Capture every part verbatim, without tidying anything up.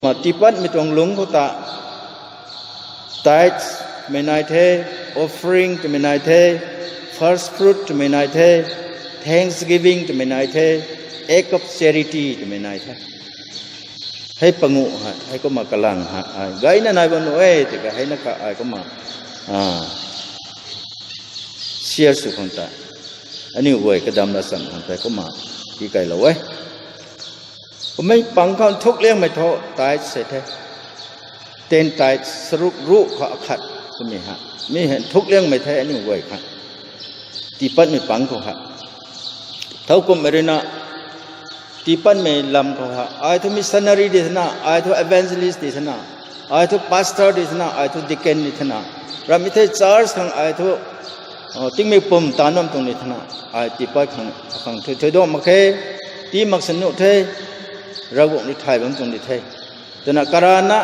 Kumna tiipatmei tuang lungc khou ta tithes twmei nai the, offering twmei nai the, first fruit twmei nai the, thanksgiving twmei nai the, act of charity twmei nai the. Hei panguh hei, hei kumna kalang hei, ai gayna nai bam nuh e, tiki hei na kha ai kumna, share sw khang ta, aniu guay kadam la cham khang tei kumna tikailou e. Kummei pang khou nthuk liangmei thu tithes hei the. Ten tithes, charuk ruh khou akhat twmei hei, mi hei nthuk liangmei the aniu guay khang. Tiipatmei pang khou hei, thowkumhmei ruina tiipatmei lam khou hei, ai thu missionary di thena, ai thu evangelist di thena, ai thu pastor di thena, ai thu deacon di thena, ramhmei the church khang ai thu tingmik pum taanv bam tuang di thena, ai tiipat khang, akhang thui thui duang mak khe, tii mak sini nuh the, Ravguangc rui thay bam tuang di the twna karana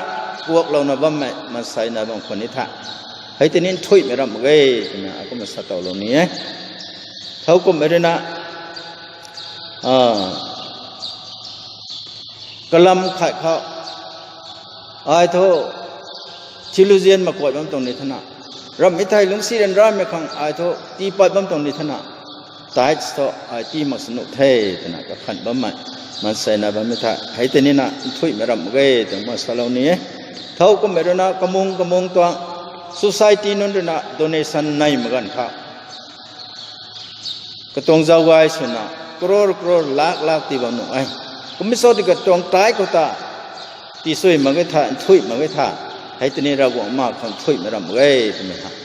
kuaklouna bammei maansei nai bam khwan ni tha, hei tei ni nthuihmei ramh mak ge twna akumna sa towlou ni e. Thowkumhmei ruina kalam khat khou ai thu theologian mak kuat bam tuang ni thena, ramhmei thei lungcsi ryanramei khang ai thu tiipat bam tuang ni thena, tithes thu ai tii mak sini nuh the twna kakhan bammei maansei nai bammei tha, hei tei nina nthuihmei ramh mak ge twna kumna salou ni e. Thowkumhmei ruina kamung kamung tuang society nunc ruina donation neimei ganv khou katuang zauc gay swna crore crore, lakh lakh tii bam nuh e. Kummei sw di katuang tithe khou ta tii sui mak ge tha, nthuih mak ge tha, hei tei ni Ravguangc ma khang nthuihmei ramh mak ge twmei hei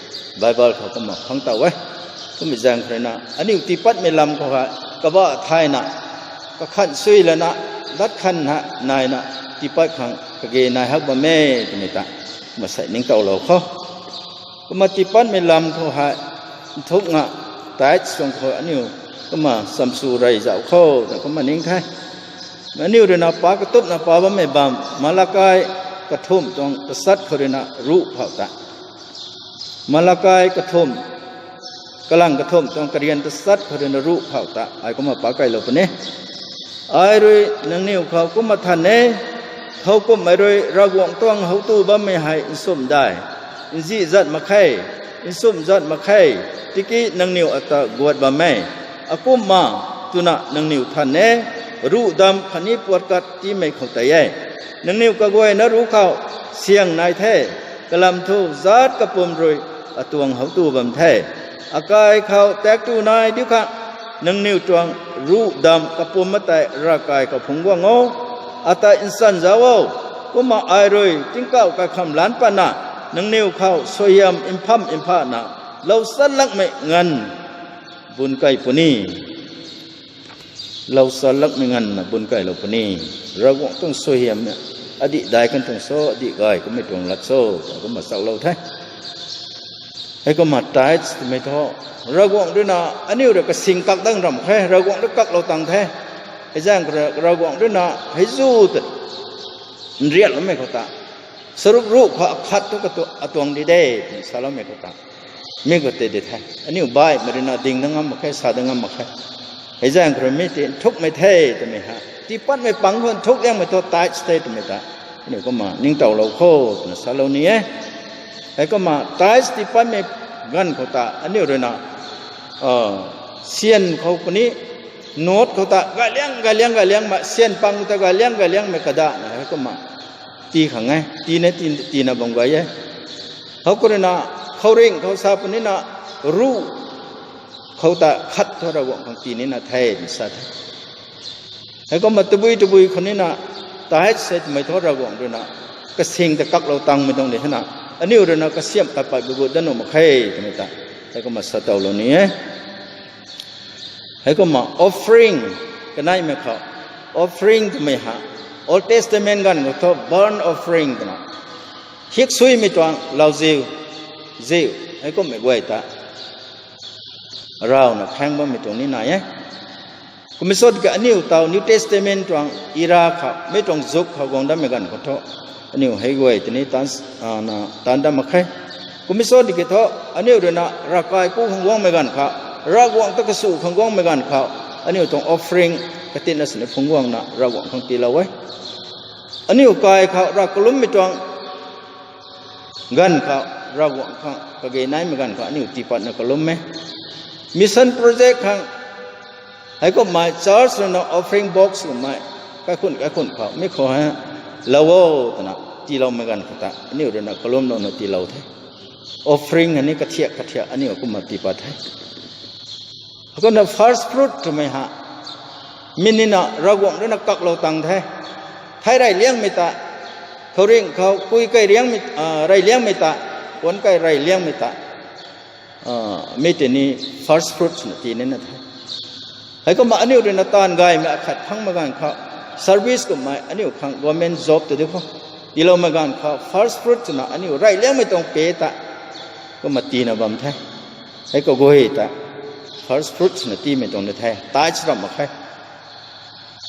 Bible khou kumna khang tow e. Kummei zaeng khou ruina aniu tiipatmei lam khou hei kabah thayna, kakhan sui lana, lat khan hei naina, tiipat khang kage nai hak bam e twmei ta kumna sei ningtowlou khou. Kumna tiipatmei lam khou hei nthuk nga, tithes tuang khou aniu kumna chamsu rey zauc khou twna kumna ning the. Aniu ruina pa katupna pa bammei bam, Malakai kathumh tuang tasat khou ruina ruh phou ta, Malakai kathumh, kalang kathumh tuang karian tasat khou ruina ruh phou ta ai kumna pakailou puni. Ai rui nangniw khou kumna than e, thowkumhmei rui Ravguangc tuang howtu bammei hei nsumh dai, nzih zat mak khe, nsumh zat mak khe, tiki nangniw ata guat bam e. Akumhna twna nangniw than e, ruh damv khatni puat kat tiimei khou tei e. Nangniw kaguayna ruh khou syang nai the, kalam thu zat kapwm rui atuang howtu bam the. Akai khou taektw nai diu khang, nangniw tuang ruh damv kapwm ma tei ravkai khou phungc guang o. Ata nchan zauc o, kumna ai rui tingkauh kaikham lan patna, nangniw khou suaihiam mphamh mphana, lou chat lakmei nganv bun kai puni. Lou chat lakmei nganvna bun kailou puni. Ravguangc tuang suaihiam adih dai kan tuang cho, adih gay kummei tuang lat cho, twna kumna chaklou the. Heikumna tithes twmei thu, Ravguangc ruina aniu rui kasing kak dang ramh khe, Ravguangc rui kaklou tang the. Hei zaeng khou rui Ravguangc ruina hei zu ta nriatloumei khou ta, charuk ruh khou akhat thu katu- atuang di de twna saloumei khou ta, mi khou tei di the. Aniu baihmei ruina ding dat ngam mak khe, sa dat ngam mak khe. Hei zaeng khou rui mi tei nthukmei the twmei hei, tiipatmei pang khou nthuk liangmei thu tithes the twmei ta aniu kumna ningtowlou khou twna salou ni e. Heikumna tithes tiipatmei ganv khou ta aniu ruina syan khou puni, note khou ta gayliang gayliang gayliangmei, syan pang ta gayliang gayliangmei kadana heikumna tii khang e, tiina ti- tiina bam gay e. Howkumna khouringh khou sa punina, ruh khou ta khat thu Ravguangc khang tii nina the twna sa the. Heikumna tabui tabui khou nina, tithes hei twmei thu Ravguangc ruina kasing ta kaklou tangmei tuang di hena, aniu ruina kasiamh khat pat gugut dat nuh mak khe twmei ta heikumna sa towlou ni e. Heikumna offering, kaneimei khou offering twmei hei, Old Testament ganv khou thu burnt offering twna, hiksuimei tuang lauziu, ziu, heikumhmei guay ta ravna khaeng bammei tuang ni nai e. Kummei sw tiki aniu taw New Testament tuang era khou, mi tuang zuk khou guang dammei ganv khou thu, aniu hei guay tei ni taanc, na taanc dam mak khe. Kummei sw tiki thu, aniu ruina ravkai ku khang guangmei ganv khou, Ravguangc ta kasu khang guangmei ganv khou, aniu tuang offering katinna sini phungc guangna Ravguangc khang tiilou e. Aniu kai khou Rav kalummei tuang ganv khou, Ravguangc khang kage naimei ganv khou aniu tiipatna kalum e. Mission project khang, heikumhmei church ruina offering box kummei kaikhun kaikhun khou mi khou hei lou o twna tiiloumei ganv khou ta aniu ruina kalumlouna tiilou the. Offering hei ni kathiak kathiak aniu kumna tiipat the. Kumna first fruit twmei ha, mi nina Ravguangc ruina kaklou tang the. Thei rey liangmei ta, khouringh khou pui kai riangmei, rey liangmei ta, puanc kai rey liangmei ta, mi tei ni first fruit swna tii nina the. Heikumna aniu ruina taanv gaymei akhat phangmei ganv khou, service kummei aniu khang government job tw di khou, tiiloumei ganv khou first fruit swna aniu rey liangmei tuang pe ta kumna tiina bam the. Hei kaguay ta first fruit swna tiimei tuang ni the, tithes ramh mak khe.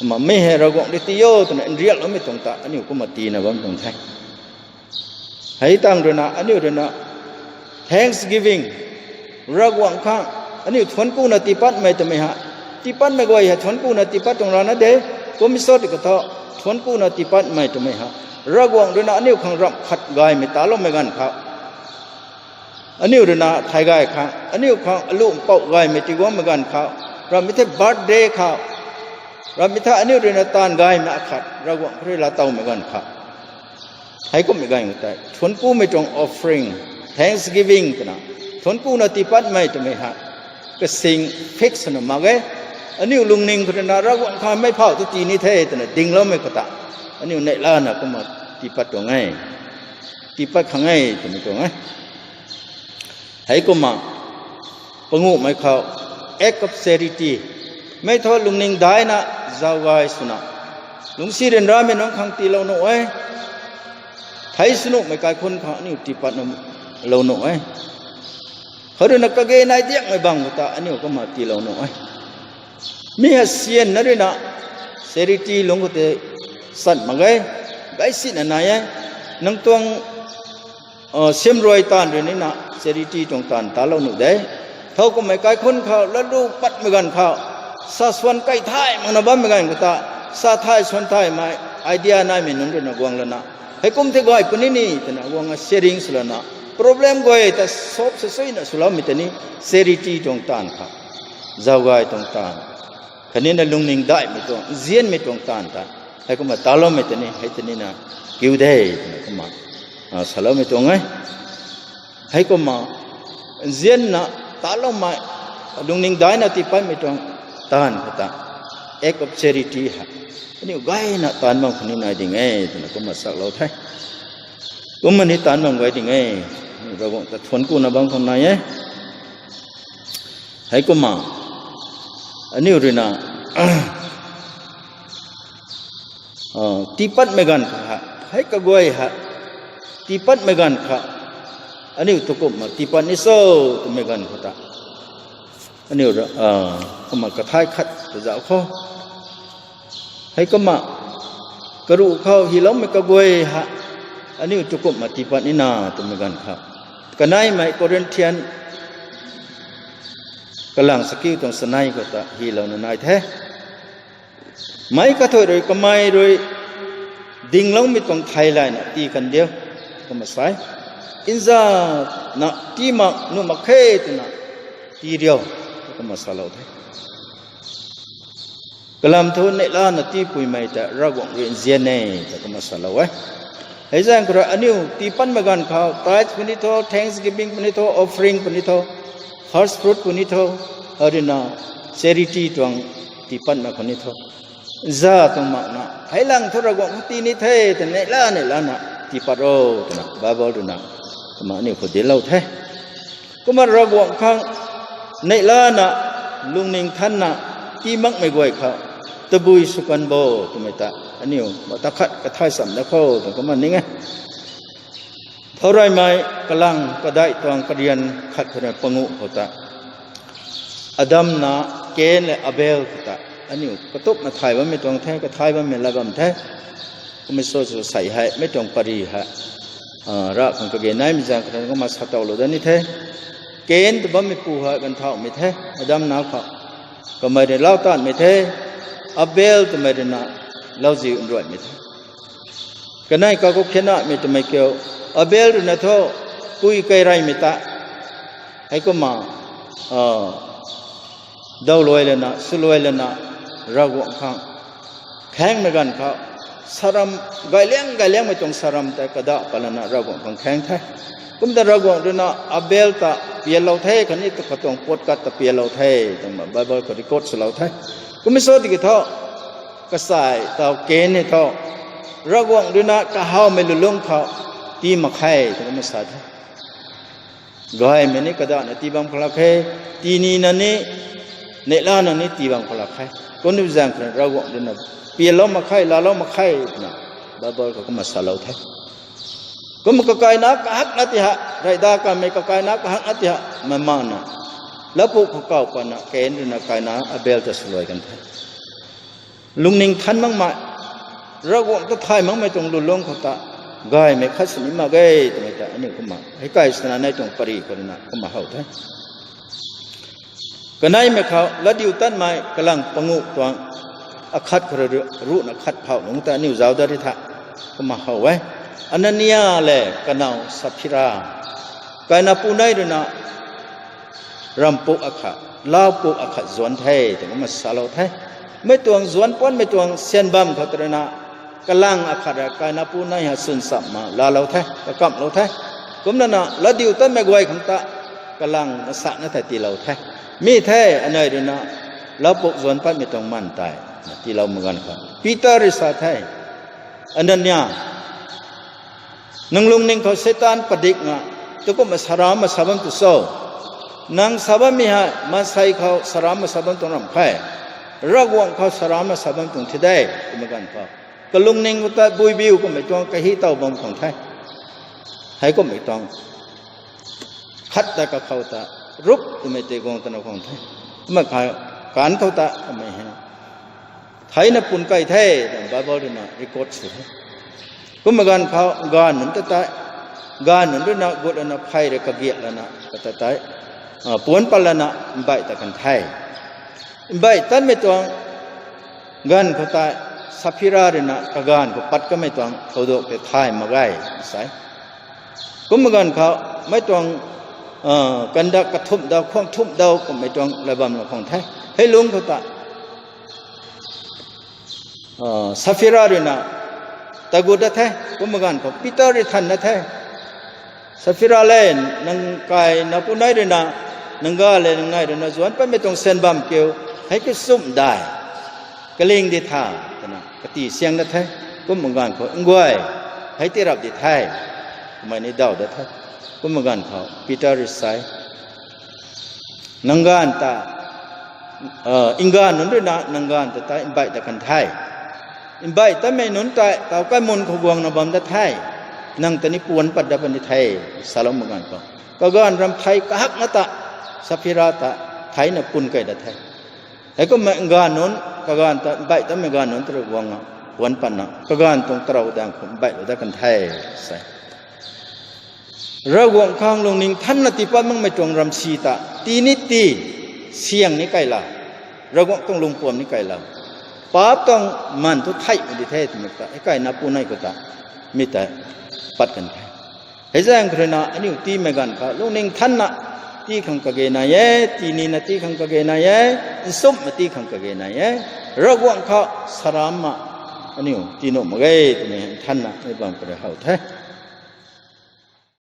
Kumna mi hei Ravguangc rui tii o twna nriakloumei tuang ta aniu kumna tiina bam tuang the. Hei tang ruina aniu ruina thanksgiving, Ravguangc khang aniu thuanckuna tiipatmei twmei ha, tiipatmei guay hei thuanckuna tiipat tuang rana de, kum sw ti katha, thuanckuna tiipatmei twmei ha, Ravguangc ruina aniu khang ramh khat gaymei taloumei ganv khou, aniu ruina thei gay khang aniu khang aluh mpouh gaymei tiguangmei ganv khou, ramhmei the birthday khou, ramhmei the aniu ruina taanv gaymei akhat Ravguangc khou rui laatowmei ganv khou, heikumhmei ganv khou tei thuanckumei tuang offering, thanksgiving twna, thuanckuna tiipatmei twmei ha, kasing fix swna mak e. Aniu lungning khou ruina Ravguangc khang meic phau tu tii ni the twna dingloumei khou ta, aniu neihlana kumna tiipat tuang e, tiipat khang e twmei tuang e. Heikumna panguhmei khou, act of charity, mei thu lungning daina zauc gay swna, lungcsi ryanramei nunc khang tiilou nuh e. Thei sw nuhmei kaikhun khang aniu tiipatna lou nuh e. Khou ruina kage nai diakmei bam khou ta aniu kumna tiilou nuh e. Mi hei syan na ruina charity lungc khou tei chan mak e, gaisina nai e. Nang tuang siamruai taanv rui nina charity tuang taanv talou nuh de. Thowkumhmei kaikhun khou latlu patmei ganv khou, sa swan kai thay makna bammei ganv khou ta, sa thay swan thaymei idea naimei nunc ruina guang lana, heikum the gay puni ni twna guang sharing swlana, problem guay ta solve sw suina swloumei tei ni charity tuang taanv khou, zauc gay tuang taanv, khatnina lungning daihmei tuang, nzianmei tuang taanv ta, heikumna taloumei tei ni hei tei nina kiu de twna kumna saloumei tuang e. Heikumna nzianna taloumei, lungning daina tiipatmei tuang taanv khou ta, act of charity hei aniu gayna taanv bam khou ni nai ding e twna kumna saklou the. Kumna ni taanv bam gay ding e, Ravguangc ta thuanckuna bam khou nai e. Heikumna aniu ruina tiipatmei ganv khou hei, hei kaguay hei, tiipatmei ganv khou, aniu tu kumna tiipat ni cho twmei ganv khou ta, aniu kumna kathay khat ta zauc khou, heikumna karuh khou hyloumei kaguay hei, aniu tu kumna tiipat nina twmei ganv khou, kaneimei Corinthian kalang sakiu tuang sanei khou ta hylouna nai the. Meic kathuic rui kamei rui dingloumei tuang theilayna tii kan diu, kumna sa e. Nzana tii mak nuh mak khe twna tii riu, kumna salou the. Kalam thu neihlana tiipuimei ta Ravguangc rui nzian e ta kumna salou e. Hei zaeng khou rui aniu tiipatmei ganv khou tithe puni tho, thanksgiving puni tho, offering puni tho, first fruit puni tho, hei ruina charity tuang tiipatmei khou ni tho, za tuang makna heilang thu Ravguangc khou tii ni the twna neihla neihlana tiipat ro twna Bible ruina kumna aniu khou dinclou the. Kumna Ravguangc khang neihlana, lungning thanna tii makmei guay khou tabui sw kan bo twmei ta aniu mata khat kathay cham da khou twna kumna ning e. Thowreymei kalang kadaih tuang karian khat khou rui panguh khou ta, Adam na Kain le Abel khou ta aniu katupna thay bammei tuang the, kathay bammei lat bam the. Kummei sw sw sei hei mei tuang pary hei, Rav khang kage naimei zaeng khou rui kumna satowlou dat ni the. Kain tw bammeipu hei ganvthauhmei the, Adam na khou. Kamei rui lau taanvmei the, Abel twmei ruina lauziu nruaimei the. Kanei kakhou khenamei twmei kiu, Abel rui na thu pui kei reymei ta, heikumna, daw luai lana, swluai lana, Ravguangc khang khaengmei ganv khou, saram, gayliang gayliangmei tuang saram tei kadah pat lana Ravguangc khang khaeng the. Kumta Ravguangc rui na Abel ta pianlou the khatni katuang puat kat ta pianlou the, twna Bible khou record swlou the. Kummei sa tiki thu, kasai taw Kain hei thu, Ravguangc rui na kahawmei lulungc khou tii mak khe, twna kumna sa the. Gaymei ni kadahna tii bam khou lak khe, tii nina ni, neihlana ni tii bam khou lak khe. Kumna zaeng khou Ravguangc rui na pianlou mak khe, laalou mak khe, twna Bible khou kumna salou the. Kumna kakaina kahakna ti ha, reyda kanmei kakaina kahakna ti ha, meic mana, lapu khou kaw patna Kain rui na kaina Abel ta swluai kan the. Lungning than makmei, Ravguangc ta thay makmei tuang lulungc khou ta, gaymei khat sini mak ge twmei ta aniu kumna hei kai swna nei tuang pary khou rui na kumna how the. Kaneimei khou latdiutatmei kalang panguh tuang akhat khou rui ruhna khat phouh nungc ta aniu zauc dat ri tha, kumna how e. Anania le kanow Saphira, kaina punei rui na rampu akhat, laupuk akhat zuanc the, twna kumna salou the. Mei tuang zuanc puanmei tuang syan bam khou ta rui na, kalang akhat rui kaina punei hei swn cham ma laalou the, kakamhlou the. Kumna na latdiutatmei guay khang ta, kalang masakna thei tiilou the. Mi the, anei rui na, laupuk zuanc patmei tuang man tei, na tiilou mak ganv khou Peter rui sa the, Anania, nang lungning khou Seitaan padikna, tukumhna saraamhna sa bam tu cho? Nang sa bammei hei maansei khou saraamhna sa bam tuang ramh khe, Ravguangc khou saraamhna sa bam tuang thi de, twmei ganv khou, kalungning khou ta buibiu kummei tuang kahi tow bam khang the. Heikumhmei tuang khat ta kakhou ta, rup twmei tei guang twna khang the. Kumna kha, kaanv khou ta kamei hei theina pun kei the, twna Bible rui na record sw the. Kumna ganv khou gaanv nunc ta tei, gaanv nunc rui na gut lana phey rui kagiat lana kata tei, puanc pat lana mbaih ta kan the. Mbaih tatmei tuang ganv khou tei, Saphira rui na kagaanv khou pat kamei tuang thow duk tei thay mak ge, sa e. Kumna ganv khou, mei tuang, kandak kathumh daw, khwang thumh daw kummei tuang laa bam la khang the. Hei lungc khou ta, Saphira rui na tagut dat the. Kumna ganv khou Peter rui than dat the. Saphira le, nang kaina punei rui na, nang ga le nang nei rui na zuanc patmei tuang syan bam kiu, hei kiu chumh dai, kaling di tha, twna kati siang dat the. Kumna ganv khou, nguay, hei ti rap di the, twmei ni daw dat the. Kumna ganv khou Peter rui sa e, nang gaanv ta, nang gaanv nunc rui na nang gaanv ta tei mbaih ta kan the. Mbaih tatmei nunc tei taw kaimun khou guangna bam dat the. Nang ta ni puanc pat dat puni the, salou mak ganv khou, kagaanv ramh phey kahakna ta, Saphira ta, theina pun kei dat the. Heikumna gaanv nunc, kagaanv ta mbaih tatmei gaanv nunc ta rui guangna puanc patna, kagaanv tuang tarou daeng khou mbaihlou dat kan the, sa e. Ravguangc khang lungning thanna tii pat makmei tuang ramsi ta, tii ni tii, siang ni kei la, Ravguangc tuang lungpuam ni kei la, paap tuang man thu theihmei di the twmei ta, hei kaina punei khou ta, mi tei pat kan the. Hei zaeng khou rui na aniu tiimei ganv khou lungning thanna tii khang kage nai e, tii nina tii khang kage nai e, nchumhna tii khang kage nai e. Ravguangc khou saraamhna aniu tii nuh mak ge twmei nthanna mei bam khou rui how the.